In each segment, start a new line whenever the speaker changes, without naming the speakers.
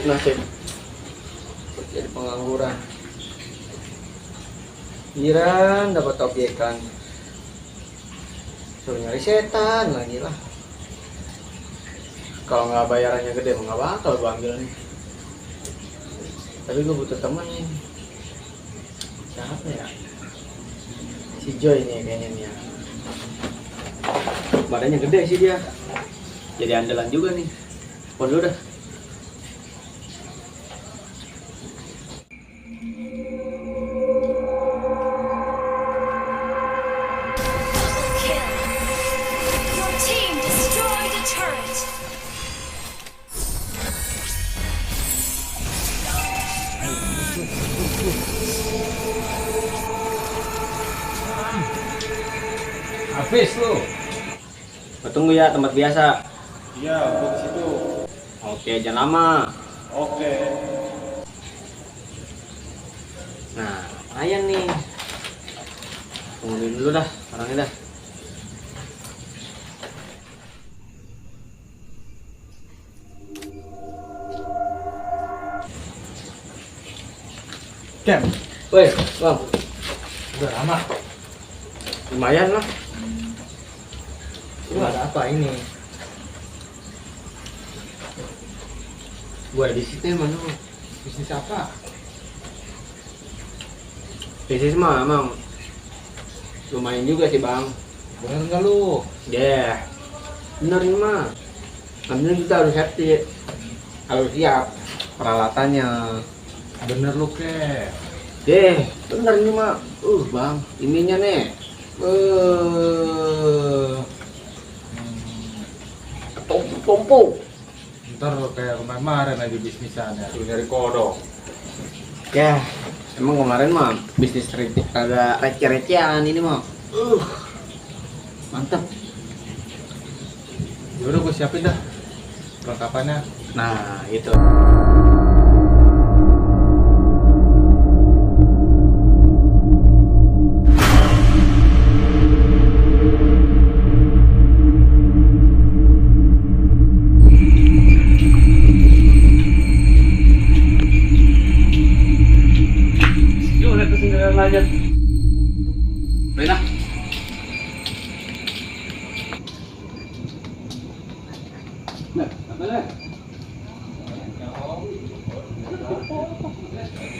Nasib jadi pengangguran. Giran dapat obyekan, suruh nyari setan lagi lah. Kalau nggak bayarannya gede, nggak bakal gue ambil nih. Tapi gue butuh temen nih. Siapa ya? Si Joy nih kayaknya nih ya. Badannya gede sih dia. Jadi andalan juga nih. Pon dulu dah.
Your team destroyed a turret.
Habis lu.
Tunggu ya tempat biasa.
Iya, gua ke situ.
Oke, jangan lama.
Oke.
Nah, ayan nih. Tungguin dulu dah, orangnya dah.
Kem,
Woi, bang,
udah lama.
lumayan lah. Lu ada apa ini? Gua di situ emang lu.
Bisnis apa?
Bisnis mah emang lumayan juga sih bang.
Bener nggak lu?
Yeah, bener ini mah. Namanya kita harus safety, harus siap peralatannya.
Bener lu ke.
Bener ini mah. Bang, ininya nih. Tumpuk.
Ntar lu kayak kemarin aja bisnisannya. Lu nyari kodok.
Ya, emang kemarin mah bisnis agak receh-recehan ini mah. Mantap.
Yaudah gua siapin dah perlengkapannya.
Nah, itu. Yuk, lihat kesenjangan aja. Rena. Nah, apa nih?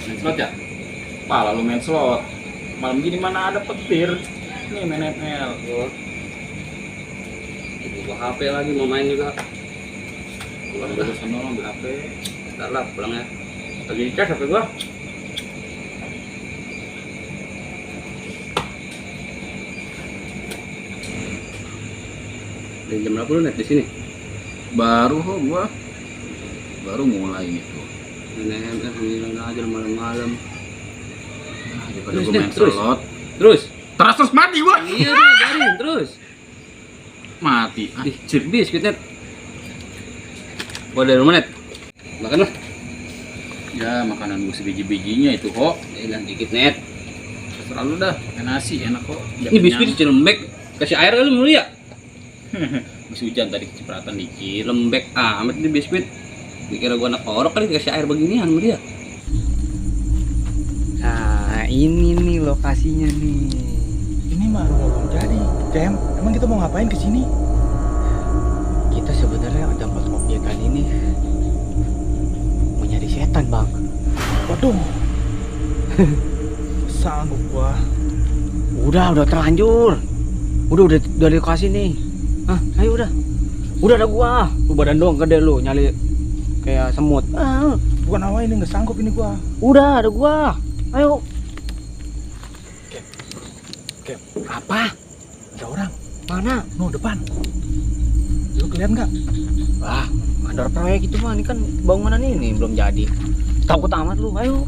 Main slot ya? Pak, lalu main slot. Malam gini mana ada petir? Nih main ML. Buka HP lagi mau main juga. Pulang dulu sana ambil HP. Ntar lah pulang ya. Lagi dicas HP gua. Dari jam berapa lu net di sini?
Baru kok gua baru mulai gitu.
Main ML sendirian aja malam-malam.
Daripada
Terus,
gua
Net,
main
terus.
slot
Terus.
terus mati gua.
Iya, biarin terus.
Mati.
Ih, chip biskuit net. Gua dari rumah net. Makan lah.
Ya makanan gua sebiji-bijinya itu kok.
Jangan dikit net.
Selalu dah makan nasi enak kok.
Ini biskuit kecil lembek. Kasih air kali mulu ya?
Habis hujan tadi kecipratan dikit.
Lembek amat ini biskuit. Dikira gua anak orok kali dikasih air beginian sama dia. Nah, ini nih lokasinya nih.
Ini mah rumah belum jadi. Kem, emang kita mau ngapain ke sini?
Kita sebenarnya ada empat obyekan ini mau nyari setan, Bang.
Waduh. Sanggup gua.
Udah terlanjur. Udah dikasih nih. Hah, ayo udah. Udah ada gua. Lu badan doang gede lu nyali kayak semut.
Bukan awal ini nggak sanggup ini gua.
Udah ada gua. Ayo.
Kem,
Apa?
ada orang.
Mana?
No, depan. Lu kelihatan nggak?
Wah, mandor proyek itu mah, ini kan bangunan ini belum jadi. Takut amat lu. Ayo.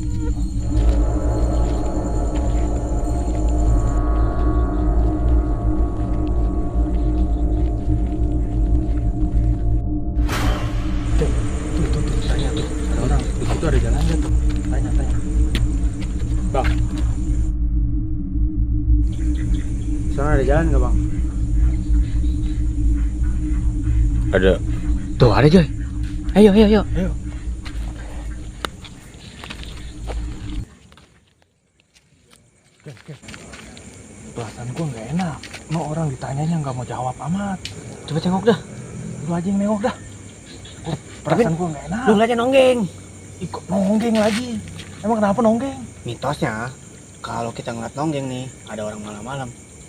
Tuh, tanya tuh. Ada orang. Di situ ada jalannya tuh. Tanya. Bang. Sana ada jalan nggak bang?
Ada.
Tuh ada Joy. Ayo, ayo, ayo.
Ayo. Oke. Perasaan gua nggak enak. No orang ditanyanya nggak mau jawab amat.
Coba tengok dah.
Lu aja yang nengok dah. Perasaan gua nggak enak.
Lu ngeliatnya nonggeng.
Ikut nonggeng lagi. Emang kenapa nonggeng?
Mitosnya, kalau kita ngeliat nonggeng nih, ada orang malam-malam.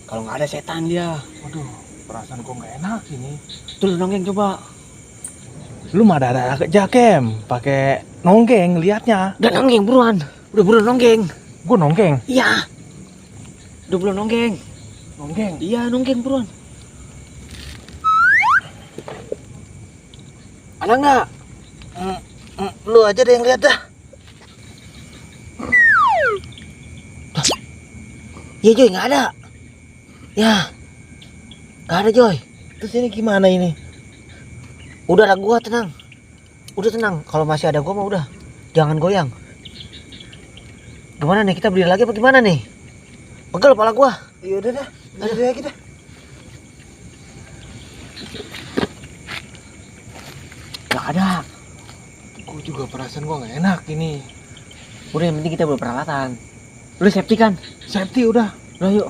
Kalau nggak ada setan dia.
Waduh, perasaan gua nggak enak ini.
Tuh lu nonggeng coba.
Lu mah ada aja Kem, pakai nonggeng liatnya.
Udah nonggeng buruan. Udah buruan nonggeng.
Gua nonggeng.
Iya. Udah buruan nonggeng.
Nonggeng.
Iya nonggeng buruan. Ada nggak?
Lu aja deh yang lihat dah.
Iya Joy, nggak ada. Ya, nggak ada Joy.
Terus ini gimana ini?
Udah ada gua, tenang. Udah tenang. Kalau masih ada gua mah udah. Jangan goyang. Gimana nih, kita berdiri lagi apa gimana nih? Pegel kepala gua.
Ya udah dah, berdiri lagi dah.
Nggak ada.
Gua juga perasaan gua nggak enak ini.
Udah yang penting kita berperalatan. Lu safety kan?
Safety udah.
Udah yuk.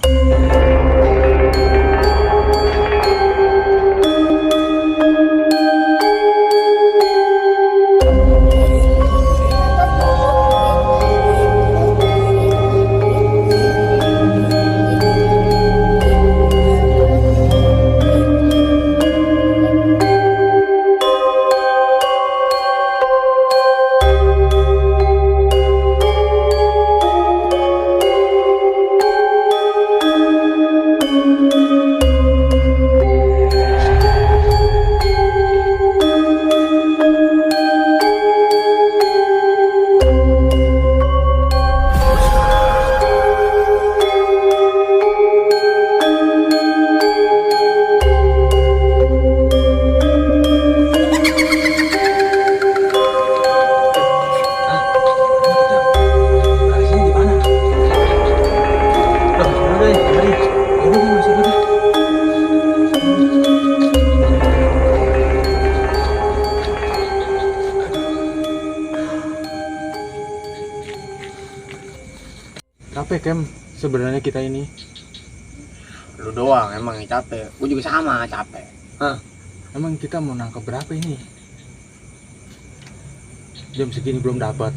Capek Kem, sebenarnya kita ini.
Lu doang emang yang capek. Gua juga sama capek.
Emang kita mau nangkep berapa ini? Jam segini belum dapat.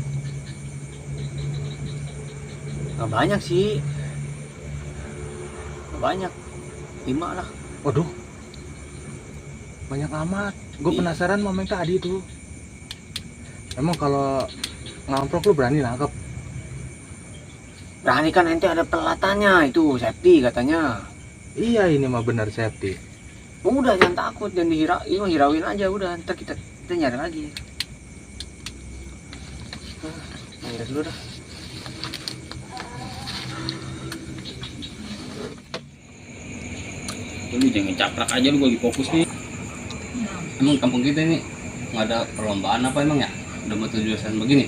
Nggak banyak sih. Nggak banyak. 5 lah.
Waduh, banyak amat. Gue penasaran sama yang tadi tuh. Emang kalau ngamprok lu berani nangkep?
Berani kan ente ada peralatannya itu safety katanya.
Iya ini mah benar safety.
Udah jangan takut, jangan hirauin aja udah. Ntar kita nyari lagi. Nyari dulu dah.
Lu jangan caprak aja, lu lagi fokus nih. Emang kampung kita ini nggak ada perlombaan apa emang ya? Udah mau tujuan begini?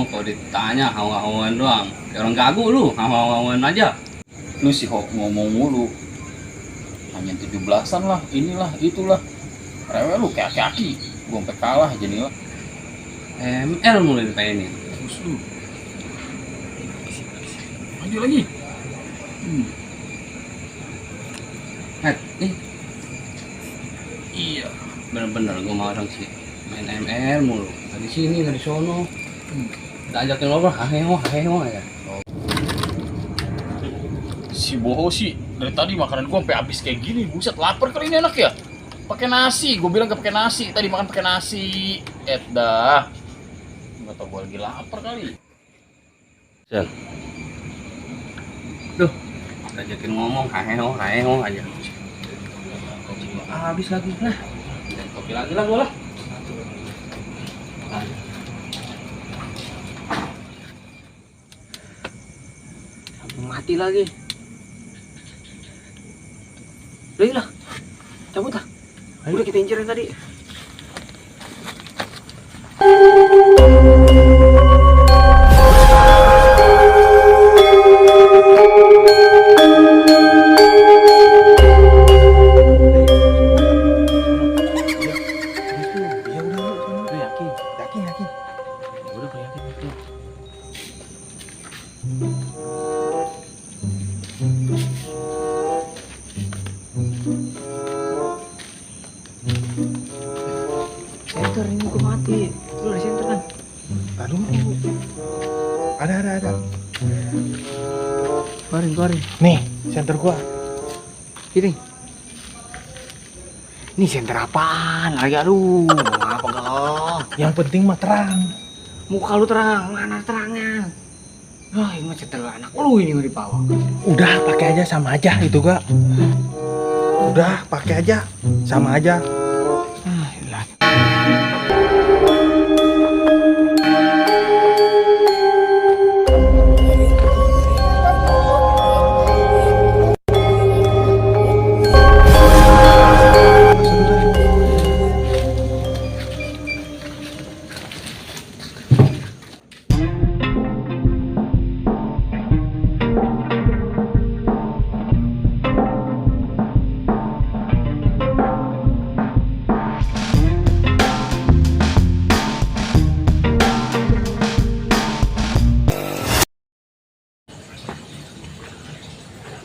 Kalau ditanya hawa-hawaan doang. Kayak orang gagu lu, hawa-hawaan aja. Lu sih ngomong mulu. Hanya 17-an lah, inilah, itulah. Rewel lu kayak aki-aki. Gua sampai kalah aja nih lah. ML mulai dipengenin. Terus lu. Maju lagi. Iya, bener-bener gue mau orang sih main ML mulu. Nggak di sini, nggak di sono. Kita ajakin ngobrol, haheho ya.
Si Boho sih dari tadi makanan gua sampai habis kayak gini. Buset, lapar kali ini anak ya. Pakai nasi, gue bilang gak pakai nasi. Tadi makan pakai nasi. Dah. Gak tau gue lagi lapar kali.
Sel. Duh, kita ajakin ngomong, haheho aja.
Habis lagi lah.
Dan kopi lagi lah gue lah.
Mati lagi. Udah lah. Cabut lah. Udah kita incer yang tadi. Keluarin.
Nih, senter gua.
Ini. Ini senter apaan? Lagi aduh, mau apa kau?
Yang penting mah terang.
Muka lu terang, mana terangnya? Wah, ini mah senter anak lu ini mau dibawa.
Udah pakai aja sama aja itu gak. Udah pakai aja sama aja.
Ah, iyalah.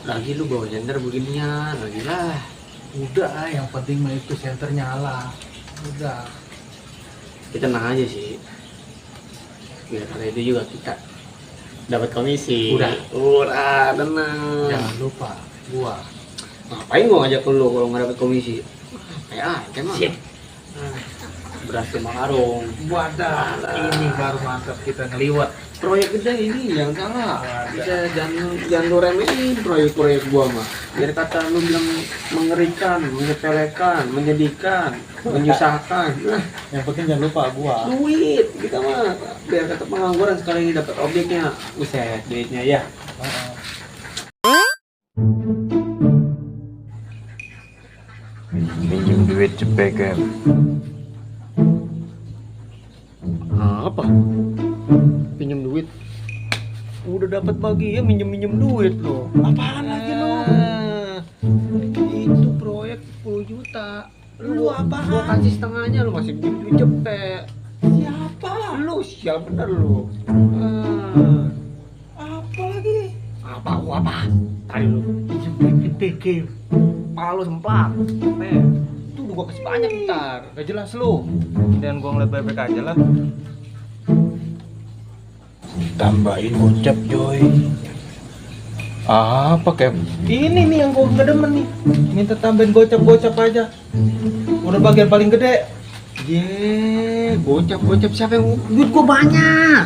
Lagi lu bawa senter beginian, lagi lah.
Udah, yang penting mah itu senter nyala. Udah.
Kita tenang aja sih. Biar karena itu juga kita dapat komisi. Udah, tenang.
Jangan lupa gua.
Ngapain gua ngajak lu kalau nggak dapat komisi? Kayak mah. Beras ke karung.
Wadah, ini baru mantap kita ngeliwat.
Proyek gede ini yang salah. Bisa jangan lu remehin proyek-proyek gua mah. Biar kata lu bilang mengerikan, menyepelekan, menyedihkan, menyusahkan. Nah,
Yang penting jangan lupa gua.
duit kita mah. Biar kata pengangguran sekali ini dapat objeknya. Buset, duitnya ya.
Pinjam duit cepet.
Apa? Pinjam duit. Udah dapat bagian minjem duit lo.
Apaan lagi lu?
Itu proyek 10 juta.
Lu apaan?
Gua kasih setengahnya lu masih pinjam duit cepet.
Siapa?
Lu sial bener lu.
Apa lagi?
Apa? Tadi lu pinjam duit gede game. Pala lu semplak. Itu udah gua kasih banyak ntar.
Gak jelas lu. Dan gua ngeliat bebek aja lah. Tambahin gocap coy. Apa Kem? Ini nih yang gua gak demen nih. Minta tambahin gocap aja. Udah bagian paling gede.
Gocap siapa yang duit gua banyak.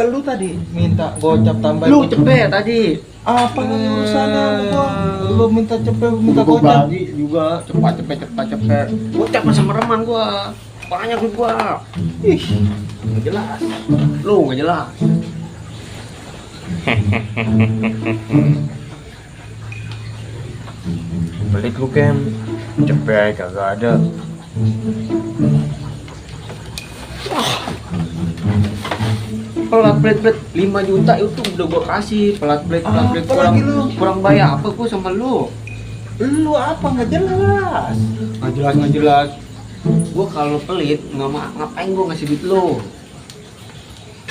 Lu tadi minta gocap tambahin.
Lu cepet tadi.
Apa urusannya sama gua? Lu minta cepet, minta
Gua
gocap.
bagi juga cepet. Gocap sama reman gua. Banyak duit gua.
Ih,
Nggak jelas. Lu nggak jelas.
pelit lu Kem. Cepet kagak ada.
Pelat plate 5 juta itu udah gua kasih. Pelat plate
Apa
kurang
lagi lu?
kurang bayar apa gua sama lu?
Lu apa nggak jelas?
Nggak jelas. Gua kalau pelit ngapain gua ngasih duit lu?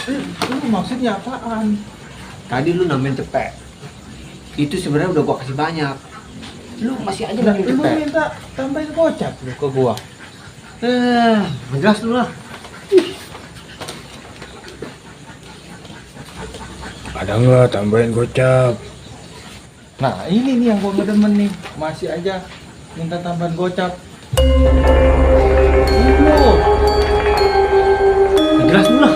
Lu maksudnya apaan?
Tadi lu nambahin cepet. Itu sebenarnya udah gua kasih banyak. Lu masih aja nambahin
Lu
cepet.
minta tambahin gocap lu ke gua.
Nggak jelas lu lah.
Ada nggak tambahin gocap? Nah ini nih yang gua nggak demen nih. Masih aja minta tambahin gocap. Lu
Nggak jelas lu lah.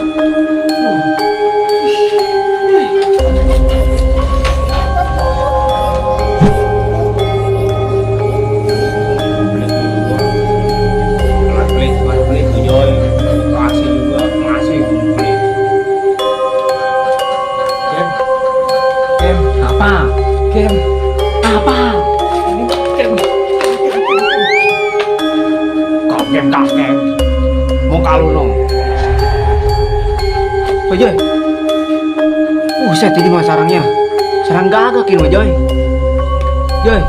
Pelit tuh Joy. Kasih juga, masih pelit.
Kem,
Apa?
Kem,
Apa?
Kem.
Kakek. Muka lu dong. Oh Joy. Buset ini mah sarangnya. Sarang gagak ini mah Joy. Joy.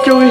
Joy.